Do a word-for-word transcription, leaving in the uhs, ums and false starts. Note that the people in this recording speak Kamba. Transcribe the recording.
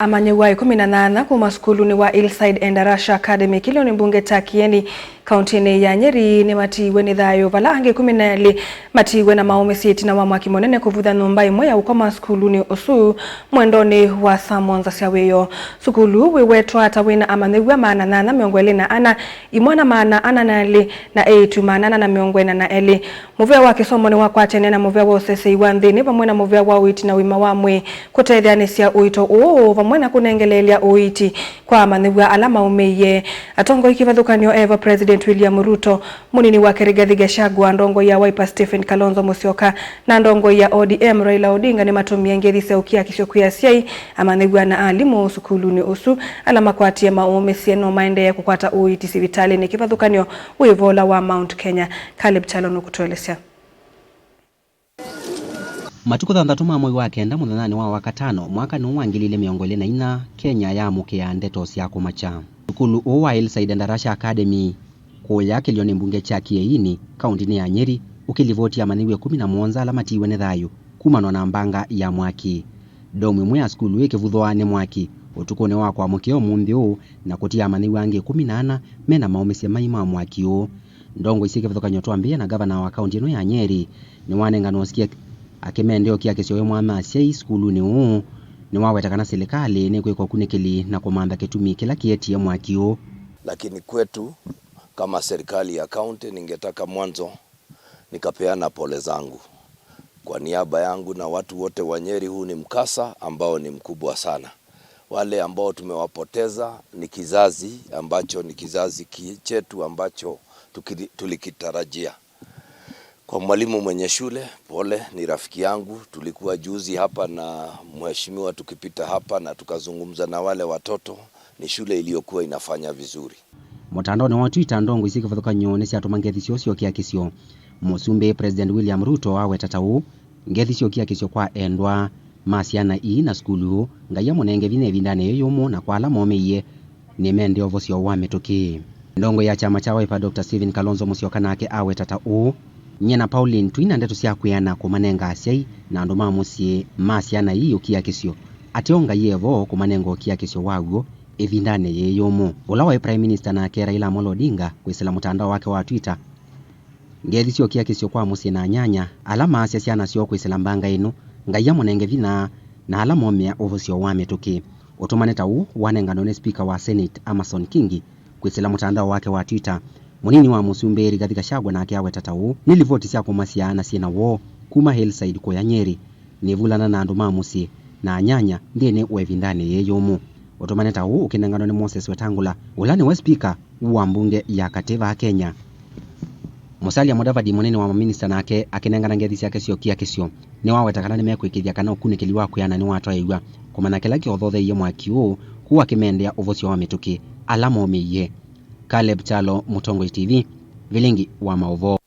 Amanyĩw'a ĩkũmi na nyanya kuma sukulunĩ wa Hillside Endarasha Academy kĩlĩonĩ mbunge kya Kieni, kauntinĩ ya Nyeri, nĩmatiiwe nĩ thayũ, vala angĩ ĩkũmi na elĩ matiiwe na maũmĩsye ĩtina wa mwaki mũnene kũvutha nyũmba ĩmwe ya ũkoma sukulunĩ ũsu mwendonĩ wa saa mũonza sya wĩoo. Sukulu wĩwetwa ta wĩna amanyĩw'a maana nyanya mĩongo ĩlĩ na ana, imwana maana ana na elĩ, na eĩtu maana ana na mĩongo ĩna na elĩ. Mũvea wa kĩsomo nĩwakwatene na mũvea wa ũsesei wa nthĩnĩ vamwe na mũvea wa ũiiti na ũima wa mwĩĩ kũtetheanĩsya ũito ũũ vamwe na kũnengeleelya ũiiti kwa amanyĩw'a ala maũmĩie. Atongoi kĩvathũkany'o evo President William Ruto, mũnini wake Rigathi Gachagua, ndongoi ya Wiper Stephen Kalonzo Musyoka, na ndongoi ya O D M Raila Odinga nĩmatũmie ngethi sya ũkiakisyo kwĩ asyai, amanyĩw'a na alimũ sukulunĩ ũsu. Ala makwatie maũmĩsye no maendee kũkwata ũiiti sivitalĩnĩ kĩvathũkany'o wĩ vola wa Mount Kenya. Caleb Kyalo nũkũtũelesya. Matukũ thanthatũ ma mwei wa kenda mũthenyanĩ wa Wakatano, mwakanĩ ũũ wa ngili ilĩ mĩongo ĩlĩ na inya, Kenya yaamũkĩa ndeto sya kũmakya. Sukulu ũũ wa Hillside Endarasha Academy, kũya kĩlĩonĩ mbunge kya Kieni, kauntinĩ ya Nyeri, ũkĩlivoti amanyĩw'a ĩkũmi na mũonza ala matiiwe nĩ thayũ kumanwa na mbanga ya mwaki. Ndomu ĩmwe ya sukulu ĩkĩvuthwa nĩ mwaki ũtukũnĩ wa kwamũkĩa ũmũnthĩ ũũ, na kũtia amanyĩw'a angĩ ĩkũmi na ana me na maũmĩsye mai ma mwaki ũũ. Ndongoi syĩ kĩvathũkany'o twambĩĩa na ngavana wa kaunti ĩno ya Nyeri nĩwanenganwa ũsiki akĩmendea ũkiakĩsyo wĩ mwanya asyai sukulunĩ ũũ. Nĩwaweta kana silikalĩ nĩkwĩka ũkunĩkĩli na kũmantha kĩtumi kĩla kĩetie mwaki ũũ. Lakini kwetu kama serikali ya kaunti, ningetaka mwanzo nikapeana pole zangu kwa niaba yangu na watu wote wa Nyeri. Huu ni mkasa ambao ni mkubwa sana. Wale ambao tumewapoteza ni kizazi ambacho ni kizazi ki-, chetu ambacho tukili-, tulikitarajia. Kwa mwalimu mwenye shule, pole, ni rafiki yangu. Tulikuwa juzi hapa na mheshimiwa tukipita hapa na tukazungumza na wale watoto. Ni shule iliyokuwa inafanya vizuri. Mũtandaonĩ wa Twitter, ndongoi syĩ kĩvathũkany'o nĩsyatũma ngethi syoo sya ũkiakĩsyo. Mũsumbĩ President William Ruto aweta ta ũũ, ngethi sya ũkiakĩsyo kwa endwa ma syana ii na sukulu, Ngai amũnenge vinya ĩvindanĩ yĩĩ yũmũ, na kwa ala momĩie, nĩmendee ũvosyo wa mĩtũkĩ. Ndongoi ya kyama kya Wiper, Doctor Stephen Kalonzo Musyoka, nake aweta ta ũũ, nyie na Pauline twĩ na ndeto sya kwĩana kũmanenga asyai na andũ ma mũsyĩ ma syana ii ũkiakĩsyo, ateo Ngai e vo kũmanenga ũkiakĩsyo wa w'o ĩvindanĩ yĩĩ yũmũ. Ũla waĩ Prime Minister nake, Raila Amolo Odinga, kwĩsĩla mũtandao wake wa Twitter, ngethi sya ũkiakĩsyo kwa mũsyĩ na anyanya ala maasya syana syoo kwĩsĩla mbanga ĩno, Ngai amũnenge vinya, na ala momĩa ũvosyo wa mĩtũkĩ. Ũtũmane ta ũũ wanenganwe nĩ Speaker wa Senate, Amason Kingi, kwĩsĩla mũtandao wake wa Twitter. Mũnini wa mũsumbĩ Rigathi Gachagua nake aweta ta ũũ, nĩ livoti sya kũmasya na syĩ na woo kuma Hillside kũya Nyeri nĩvulana na andũ ma mũsyĩ na anyanya nthĩnĩ wa ĩvindanĩ yĩĩ yũmũ. Ũtũmane ta ũũ ũkĩnenganwa nĩ Moses Wetangula, ũla nĩwe spika wa mbunge ya katĩ vaa Kenya. Musalia Mudavadi, mũnene wa maminista, nake akĩnengana ngethi syake sya ũkiakĩsyo, nĩwaweta kana nĩmekwĩkĩĩthya kana ũkunĩkĩli wa kwĩana nĩwatwaĩw'a, kũmanya kĩla kĩothotheie mwaki ũũ, kũu akĩmendea ũvosyo wa mĩtũkĩ ala momĩie. Caleb Kyalo, Mũtongoi T V, vilingi wa maũvoo.